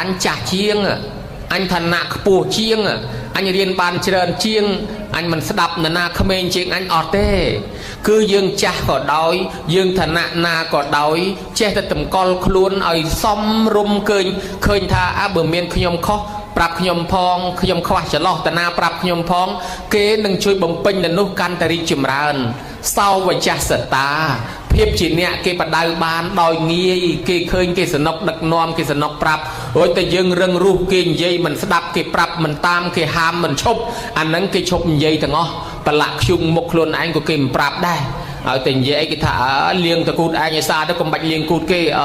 អញចាស់ជាងអញឋានៈខ្ពស់ជាងអញរៀនបានច្រើនជាងអញមិនស្ដាប់នរណាក្មេងជាងអញអត់ទេគឺយើងចាស់ក៏ដោយយើងឋានៈណាក៏ដោយចេះតែតម្កល់ខ្លួនឲ្យសមរម្យឃើញថាអើបើមានខ្ញុំខុសប្រាប់ខ្ញុំផងខ្ញុំខ្វះចន្លោះតាណាប្រាប់ខ្ញុំផងគេនឹងជួយបំពេញនៅនោះកាន់តែរីកចម្រើនសោវចាស់សតាភាពជាអ្នកគេបដៅបានដោយងាយគេឃើញគេសនុកដឹកនាំគេសនុកប្រាប់រួចតែយើងរឹងរូសគេនិយាយមិនស្ដាប់គេប្រាប់មិនតាមគេហាមមិនឈប់អាហ្នឹងគេឈប់និយាយទាំងអស់ប្រឡាក់ខ្ជុំមុខខ្លួនឯងក៏គេមិនប្រាប់ដែរឲ្យតែនិយាយអីគេថាលៀងតកូតឯងឲ្យស្អាតទៅកុំបាច់លៀងគូតគេអ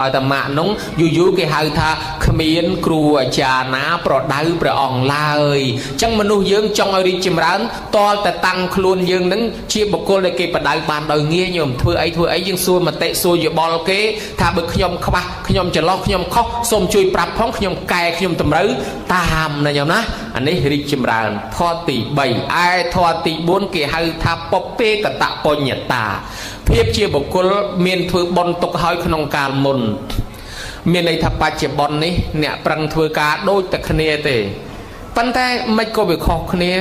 ឲ្យតែម៉ាក់នោះយូរយូរគេហៅថាគ្មានគ្រូអាចារ្យណាប្រដៅព្រះអង្គឡើយអញ្ចឹងមនុស្សយើងចង់ឲ្យរីកចម្រើនតលតែតាំងខ្លួនយើងនឹងជាបុគ្គលដែលគេប្រដៅបានដោយងាយញោមធ្វើអីធ្វើអីយើងសួរមតិសួរយោបល់គេថាបើខ្ញុំខ្វះខ្ញុំចន្លោះខ្ញុំខុសសូមជួយប្រាប់ផងខ្ញុំកែខ្ញុំតម្រូវតាមណាញោមណាអានេះរីកចម្រើនធម៌ទី3ឯធម៌ទី4គេហៅថាពពេកតបញ្ញតាភាពជាបុគ្គលមានធ្វើបុណ្យទុកហើយក្នុងកាលមុនមានន័យថាបច្ចុប្បន្ននេះអ្នកប្រឹងធ្វើការដូចតែគ្នាទេប៉ុន្តែមិនក៏វាខុសគ្នា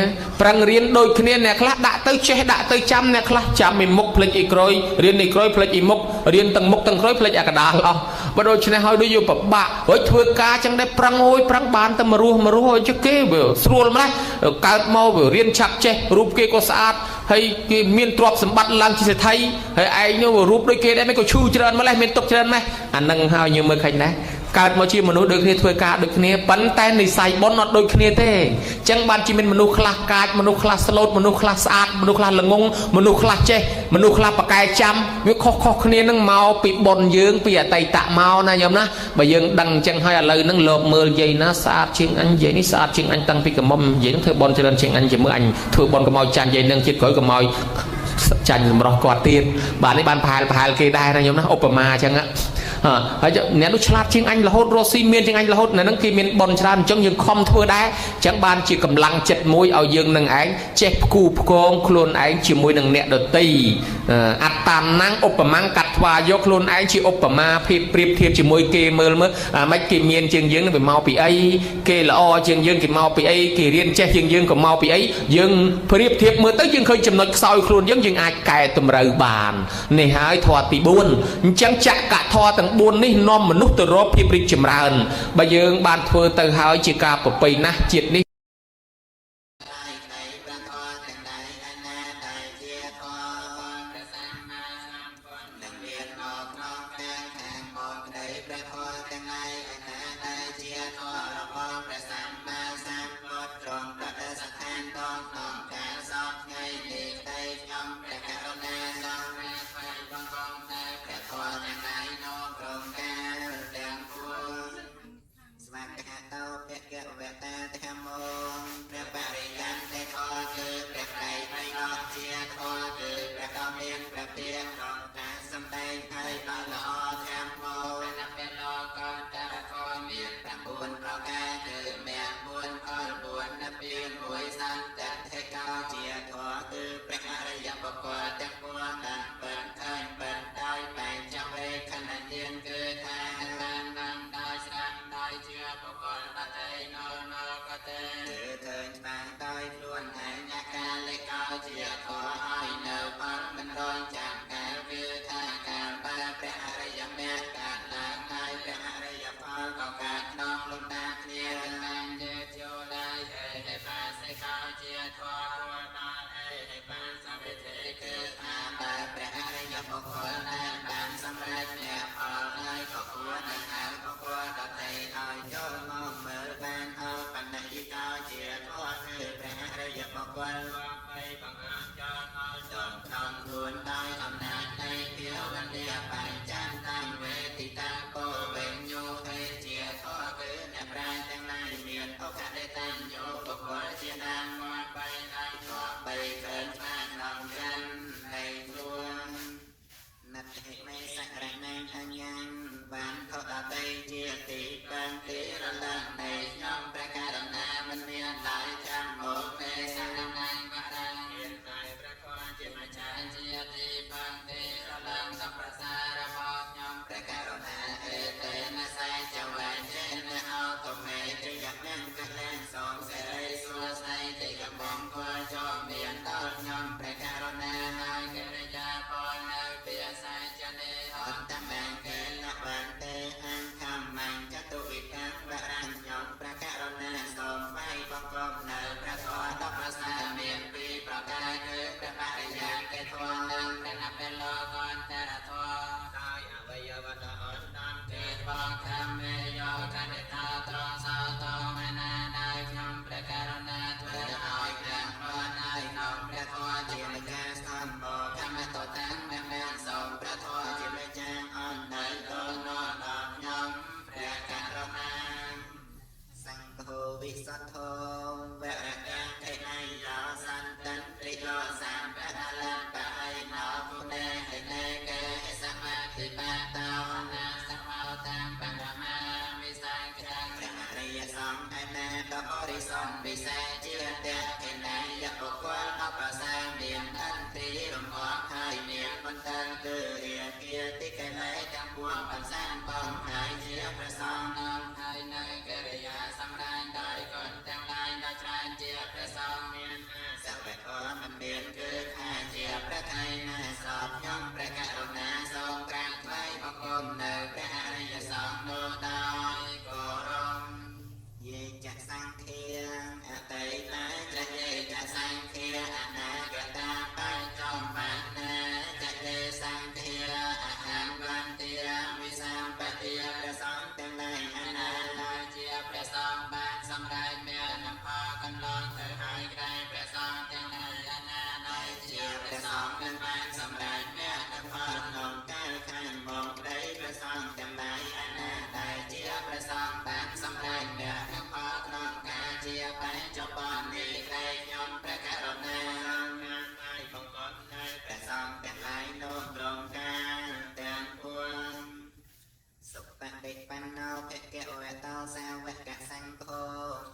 ប្រឹងរៀនដូចគ្នាអ្នកខ្លះដាក់ទៅចេះដាក់ទៅចាំអ្នកខ្លះចាំពីមុខភ្លេចអីក្រោយរៀនអីក្រោយភ្លេចអីមុខរៀនទាំងមុខទាំងក្រោយភ្លេចអាកដាលអស់បើដូច្នេះហើយដូចយកពិបាករួចធ្វើការចឹងដែរប្រឹងអូយប្រឹងបានតែមករស់មករស់ឲ្យជគេវាស្រួលម្ល៉េះកើតមកវារៀនឆាប់ចេះរូបគេក៏ស្អាតហើយគេមានទ្រព្យសម្បត្តិឡើងជាសេដ្ឋីហើយឯងនោះរូបដូចគេដែរមិនក៏ឈឺច្រើនម្ល៉េះមានទុកច្រើនម៉េះអានឹងហើយយើងមើលឃើញដែរកើតមកជាមនុស្សដូចគ្នាធ្វើការដូចគ្នាប៉ុន្តែនិស័យបុណ្យអត់ដូចគ្នាទេអញ្ចឹងបានជាមានមនុស្សខ្លះកាចមនុស្សខ្លះស្លូតមនុស្សខ្លះស្អាតមនុស្សខ្លះល្ងងមនុស្សខ្លះចេះមនុស្សខ្លះប្រកែចាំវាខុសខុសគ្នានឹងមកពីបុណ្យយើងពីអតីតមកណាញោមណាបើយើងដឹងអញ្ចឹងហើយឥឡូវហ្នឹងលោបមើលយាយណាស្អាតជាងអញយាយនេះស្អាតជាងអញតាំងពីកំមុំយាយនឹងធ្វើបុណ្យច្រើនជាងអញជាមើលអញធ្វើបុណ្យកុំឲ្យចាញ់យាយនឹងជាតិក្រោយកុំឲ្យចាញ់សម្រស់គាត់ទៀតបាទនេះបានប្រហែលគេដែរណាញោមណាឧបមាអញ្ចឹងហើយអ្នកនោះឆ្លាតជាងអញរហូតរស់ស៊ីមានជាងអញរហូតនៅហ្នឹងគេមានបុណ្យច្រើនអញ្ចឹងយើងខំធ្វើដែរអញ្ចឹងបានជាកម្លាំងចិត្តមួយឲ្យយើងនឹងឯងចេះផ្គូផ្គងខ្លួនឯងជាមួយនឹងអ្នកដទៃអត្តាណាំងឧបមាកាត់ថ្វាយកខ្លួនឯងជាឧបមាភាពប្រៀបធៀបជាមួយគេមើលមើលអាម៉េចគេមានជាងយើងវាមកពីអីគេល្អជាងយើងគេមកពីអីគេរៀនចេះជាងយើងក៏មកពីអីយើងប្រៀបធៀបមើលទៅយើងឃើញចំណុចខ្សោយខ្លួនយើងយើងអាចកែតម្រូវបាននេះហើយធម៌ទី4អញ្ចឹងចក្រធម៌ទាំង4នេះនាំមនុស្សទៅរកភាពរីកចម្រើនបើយើងបានធ្វើទៅហើយជាការប្រពៃណាស់ជាតិនេះ ប្រការណាអេតេនសៃចវេចេន សុទ្ធោវរកាខេណៃយោសន្តិន្ទ្រិយោសម្បៈលបហៃណោពុនេហិនេកេសមាធិបាតោណាសមោតាមបរមាវិសង្ឃរាព្រះអរិយសង្ឃឯណាក៏បរិសុទ្ធវិសេសជាតេខេណៃយបុគ្គលអបសាមានអន្ទ្រីរំងាប់ហើយមានបន្តគឺរាគាតិកណៃទាំងពួងបន្សានបងហើយជាព្រះសង្ឃនាំហើយនៅកិរិយាសម្រានដោយគុណទាំងឡាយដ៏ច្រើនជាព្រះសង្ឃមានសវកមិនមានគឺខាជាព្រះថៃណាសពខ្ញុំព្រះករុណាសូមក្រាបថ្វាយបង្គំនៅព្រះអរិយសង្ឃនោះដោយគោរពយេចសង្ឃាអតីតាចយេចសង្ឃាអនាគតាបញ្ចំបណ្ណាចយេសង្ឃាអហង្វន្ទាវិសម្បទាព្រះសង្ឃទាំងឡាយអនាឡាជាព្រះសង្ឃបានសម្រេចមេនផលកន្លងទៅហើយក្រែព្រះសង្ឃទាំងឡាយអនាឡាជាព្រះសង្ឃនឹងបានសម្រេចមេនផលក្នុងកាលខាងមកក្តីព្រះសង្ឃទាំងឡាយអនាដែលជាព្រះសង្ឃបានសម្រេចមេនផលក្នុងកាលជាបច្ចុប្បន្ននេះក្រែខ្ញុំព្រះករុណាថ្វាយបង្គំនៅព្រះសង្ឃទាំងឡាយនោះត្រង់កាលទាំងពួងសុបតិបណ្ណោភគវតោសាវកសង្ឃោ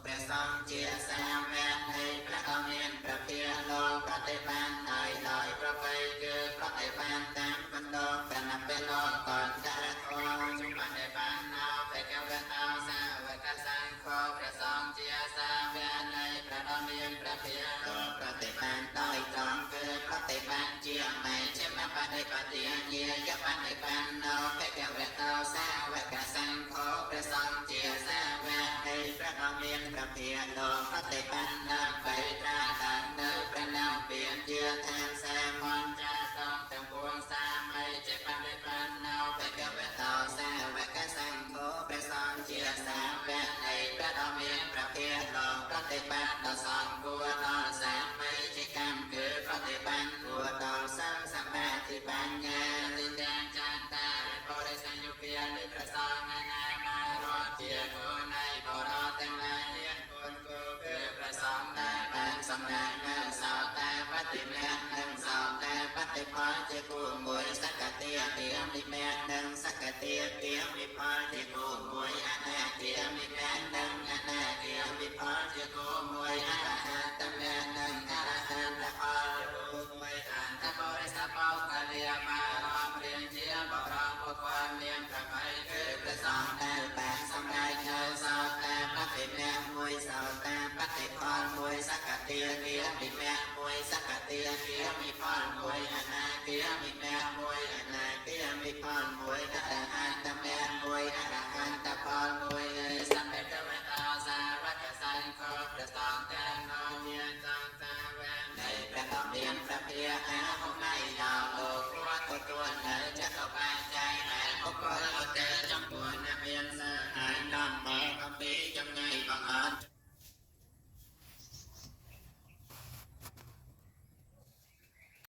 ព្រះសង្ឃជាសាវកនៃព្រះដ៏មានព្រះភិក្ខលោកប្រតិបត្តិហើយដោយប្រពៃគឺប្រតិបត្តិតាមបណ្ដងព្រះនបិលោកកន្តរធម៌សុបតិបណ្ណោភគវតោសាវកសង្ឃោព្រះសង្ឃជាសាវកនៃព្រះដ៏មានព្រះភិក្ខលោកប្រតិបត្តិដោយត្រង់គឺប្រតិបត្តិជាមជ្ឈិមបដិបត្តិញាយបដិបណ្ណោភគវតោសាវកសង្ឃោព្រះសង្ឃជាសាវកនៃព្រះដ៏មានព្រះភិក្ខលោកប្រតិបត្តិដើម្បីត្រាស់នៅព្រះនាមពៀនជាឋានសាមញ្ញតងទាំងពួងសាម័យជាបដិបណ្ណោភគវតោសាវកសង្ឃោព្រះសង្ឃជាសាវកនៃព្រះដ៏មានព្រះភិក្ខលោកប្រតិបត្តិដល់សង្ឃគួរដល់សាម័យជាកម្មគឺប្រតិបត្តិគួរដល់សង្ឃសមាធិបញ្ញាទិទាំងចន្តាបរិសញ្ញគានៃព្រះសង្ឃណាមារត់ជាគូនៃបរោទាំងឡាយមានគុណគូគឺព្រះសង្ឃដែលបានសម្រេចនៅសោតាបតិមគ្គនិងសោតាបតិផលជាគូមួយសកតិគាមិមគ្គនិងសកតិគាមិផលជាគូមួយអនាគាមិមគ្គនិងអនាគាមិផលជាគូមួយអរហន្តមគ្គនិងអរហន្តផលជាគូមួយអន្តបរិសបោកលិយាមារមរៀងជាបរោបុគ្គលមានប្រភ័យគឺព្រះសង្ឃដែលបានសម្រេចនៅសោតាបតិមគ្គមួយសោតាបតិផលមួយសកតិគាមិមគ្គមួយសកតិគាមិផលមួយអនាគាមិមគ្គមួយអនាគាមិផលមួយអរហន្តមគ្គមួយអរហន្តផលមួយសម្បេកវតោសាវកសង្ឃោព្រះសង្ឃទាំងនោះជាសង្ឃសាវកនៃព្រះដ៏មានព្រះភិក្ខអាហុណៃយោលោកគួរទទួលនៅចតុបច្ច័យដែលបុគ្គលឧទ្ទេសចំពោះអ្នកមានស